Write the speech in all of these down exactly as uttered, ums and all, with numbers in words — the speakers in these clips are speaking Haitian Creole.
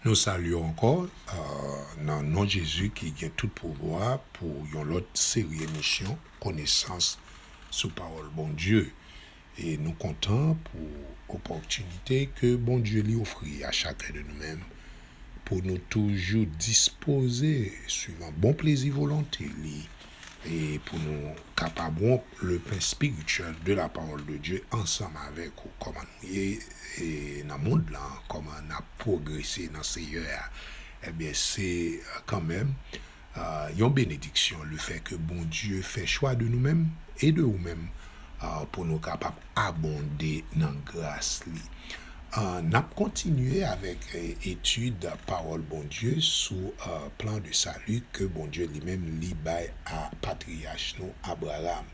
Nou salye w ankò, euh, nan non Jezi ki gen tout pouvwa pou yon lòt seri emisyon konesans sou pawòl Bondye. E nou kontan pou opòtinite ke Bondye li ofri a chakun de nou menm pou nou toujou dispoze, swivan bon plezi volonte li, e pou nou kapab wonp le pen spirityèl de la parole de Dieu ansanm avèk ou. Kòman nou ye, e, nan mond lan, kòman n ap pwogrese nan Seyè a? Ebyen, se, euh, kanmenm, euh, yon benediksyon lefè ke Bondye fè chwa de nou menm e de ou menm, euh, pou nou kapab abonde nan gras li. Euh, n ap kontinye avèk, euh, etid pawòl Bondye sou, euh, plan de salut ke Bondye li menm li bay a patriyach nou Abraram.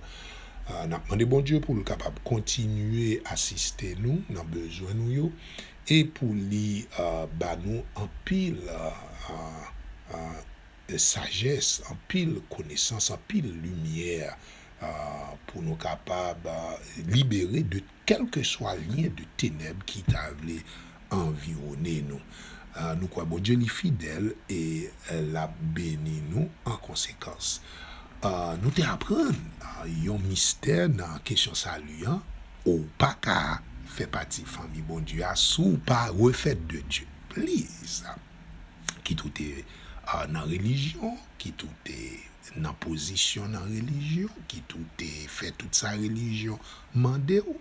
Euh, n ap mande Bondye pou l kapab kontinye asiste nou nan bezwen nou yo e pou li, euh, ba nou anpil, euh, euh, euh, sajès, anpil konesans, anpil limyè, euh, pou nou kapab, euh, libere de kèlkeswa lyen de tenèb ki ta vle anviwone nou. Euh, nou kwè Bondye li fidèl e, euh, l ap beni nou an konsekans. Euh, nou te aprann, euh, yon mistè nan kesyon sali an, ou pa ka fè pati fanmi Bondye a si w pa refèt de Dye. Please. Kit ou te, ah, nan relijyon, kit ou te nan pozisyon nan relijyon, kit ou te fè tout sa relijyon mande w,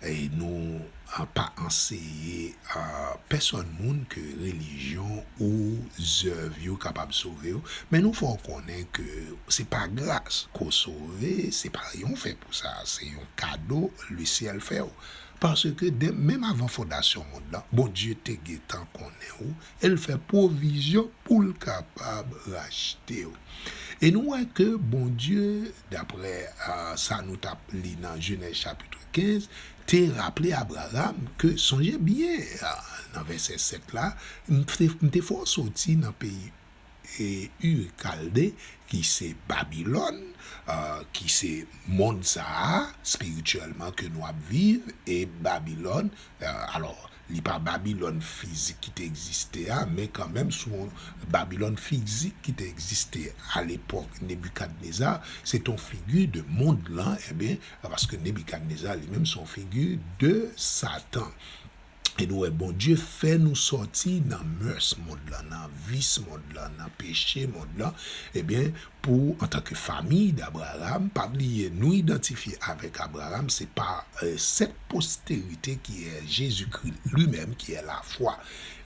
e nou, ah, pa anseye, ah, pèsòn moun ke relijyon ou zèv yo kapab sove w, men nou fè w konnen ke se pa gras ke w sove, se pa yon fè pou sa, se yon kado lesyèl fè w. Paske de, menm avan fondasyon mond lan, Bondye te gentan konnen ou, e l fè pwovizyon pou l kapab rachte w. E nou wè ke Bondye, daprè, ah, sa nou t ap li nan Jenèz chapit kenz, te raple Abraram ke, sonje byen, ah, nan vèsè sèt la, m te, m te fè w soti nan peyi e Ur Kalde, ki se Babilòn, euh, ki se mond sa a, espirityèlman, ke nou ap viv, e Babilòn, euh, alò, li pa Babilòn fizik ki te egziste a, men kanmenm, se yon Babilòn fizik ki te egziste a lepòk Nebikadneza, se te yon figi de mond lan, ebyen, paske Nebikadneza li menm se yon figi de Satan. E nou wè Bondye fè nou sòti nan mès mond lan, nan vis mond lan, nan peche mond lan. Ebyen, pou, antanke fanmi d'Abraham, pa bliye nou idantifye avèk Abraham, se pa, euh, cette postérité qui est Jésus-Christ lui-même, qui est la foi.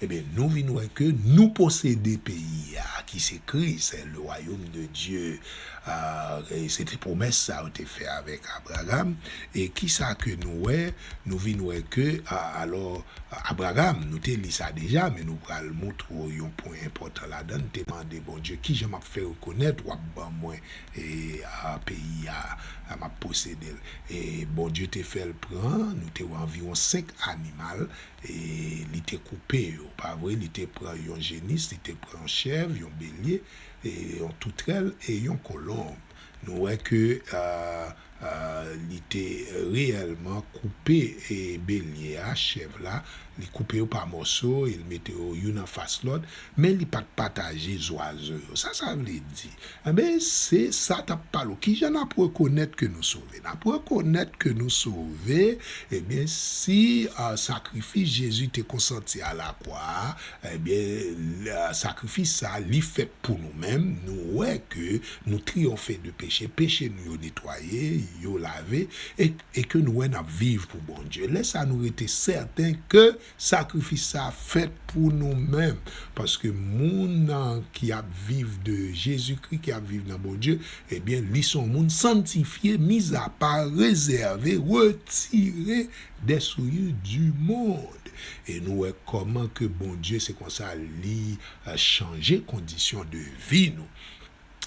Ebyen, nou vin wè ke nou posede peyi a, ki se Kris, le royaume de Dieu. Ah, e se te pwomès sa yo te fè avèk Abraham. E kisa ke nou wè? Nou vin wè ke, ah, alò, Abraham, nou te li sa deja, men nou pral montre w yon pwen enpòtan ladan l. Te mande Bondye, "Kijan m ap fè rekonèt w ap ban mwen, e, ah, peyi a, ah, m ap posede l?" E Bondye te fè l pran, nou te wè anviwon senk animal, e li te koupe yo, pa vre? Li te pran yon jenis, li te pran yon chèv, yon belye, e yon toutrèl e yon kolonb. Nou wè ke, euh, euh, li te reyèlman koupe, e, belye a, chèv la, li koupe yo pa mòso, e l mete yo youn anfas lòt, men li pa t pataje zwazo yo. Sa sa vle di? Enben, se sa t ap pale w. Kijan n ap rekonèt ke nou sove? N ap rekonèt ke nou sove, ebyen, si, ah, sakrifis Jezi te konsanti a lakwa a, ebyen, la, sakrifis sa a, li fèt pou nou menm. Nou wè ke nou triyonfe de peche, peche nou yo netwaye, yo lave, e, e ke nou wè n ap viv pou Bondye. Lè sa a, nou rete sèten ke sakrifis sa a fèt pou nou menm. Paske moun nan ki ap viv de Jezikri, ki ap viv nan Bondye, ebyen, li se yon moun sanntifye, mizapa, rezève, retire des souillures du monde. E nou wè kòman ke Bondye, se konsa li, euh, chanje kondisyon de vi nou.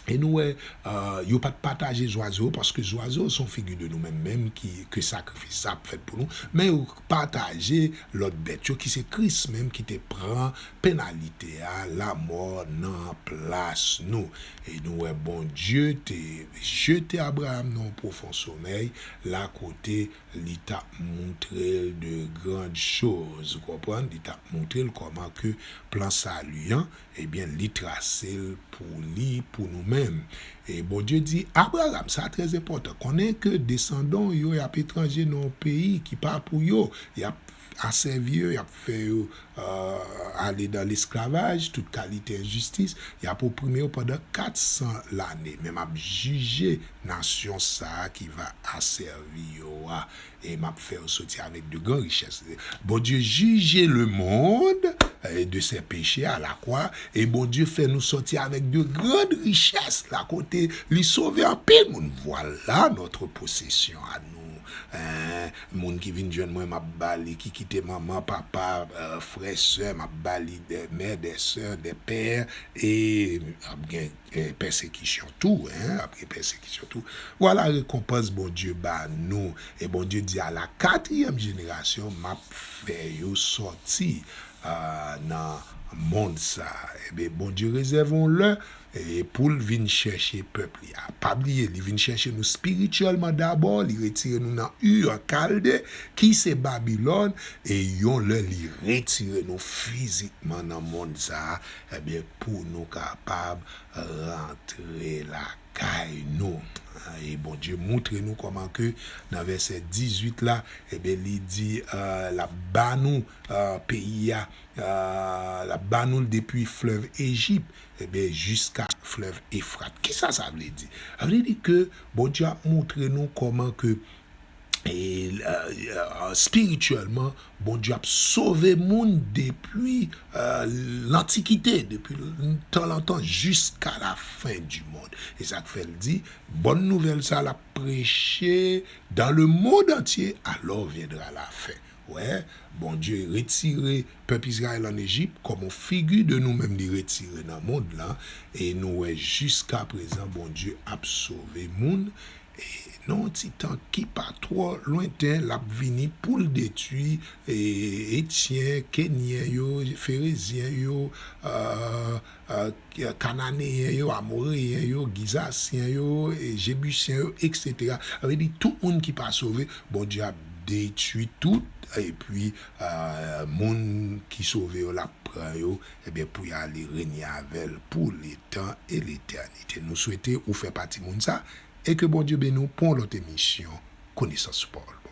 E nou wè, euh, yo pa t pataje zwazo yo, paske zwazo yo se yon figi de nou menm, menm ki, ke sakrifis sa ap fèt pou nou, men yo pataje lòt bèt yo, ki se Kris menm ki te pran penalite a, lamò nan plas nou. E nou wè Bondye te jete Abraham nan yon pwofon somèy, la kote li t ap montre l de grandes choses, ou konprann? Li t ap montre l kòman ke plan sali an, ebyen, li trase l pou li, pou nou menm. E Bondye di Abraham, sa trè enpòtan, konnen ke desandan w yo, y ap etranje nan yon peyi ki pa pou yo, y ap asèvi yo, y ap fè yo, euh, ale nan lesklavaj, tout kalite enjistis, y ap oprime yo pandan kat san lane, men m ap jije nasyon sa a ki va asèvi yo a, e m ap fè yo soti avèk de gran richès. Bondye jije le monde, euh, de ses péchés à la croix, e Bondye fè nou soti avèk de grandes richesses, la kote li sove anpil moun. Voilà notre possession à nous. Hein, moun ki vin jwenn mwen, m ap ba li, ki kite manman, papa, euh, frè, sè, m ap ba li des mères, des sœurs, des pères, e ap gen, euh, pèsekisyon tou, hein, ap gen pèsekisyon tou. Vwala rekonpans Bondye ba nou. E Bondye di, a la katriyèm jenerasyon, m ap fè yo sòti, euh, nan mond sa. Ebyen, Bondye rezève yon lè, e pou l vin chèche pèp li a. Pa bliye, li vin chèche nou espirityèlman dabò, li retire nou nan Ur Kalde, ki se Babilòn, e yon lè li retire nou fizikman nan mond sa a, ebyen, pou nou kapab rantre lakay nou. E Bondye montre nou kòman ke nan vèsè dizuit la, ebyen, li di, euh, l ap ba nou, euh, peyi a, euh, l ap ba nou l depi flèv Ejip, ebyen, jiska flèv Efrat. Kisa sa vle di? Sa vle di ke Bondye ap montre nou kòman ke, e, euh, euh, espirityèlman, Bondye ap sove moun depi, euh, lantikite, depi tan lontan, jiska la fen di mond. E sa k fè l di, bòn nouvèl sa l ap preche dans le monde entier, alors viendra la fin. Wè, Bondye retire pèp Izrayèl ann Ejip kòm yon figi de nou menm li retire nan mond lan, e nou wè jiska prezan Bondye ap sove moun, e nan yon ti tan ki pa twò lwenten, l ap vini pou l detwi, e, Etyen, Kenyen yo, Ferezyen yo, euh, euh, Kananeyen yo, Amoreyen yo, Gizasyen yo, e Jebisyen yo, et cetera. Sa vle di tout moun ki pa sove, Bondye ap detwi tout, epi, euh, moun ki sove yo, l ap pran yo, ebyen, pou y ale renye avè l pou letan e letènite. Nou swete ou fè pati moun sa, e ke Bondye beni w pou yon lòt emisyon Konesans sou Pawòl.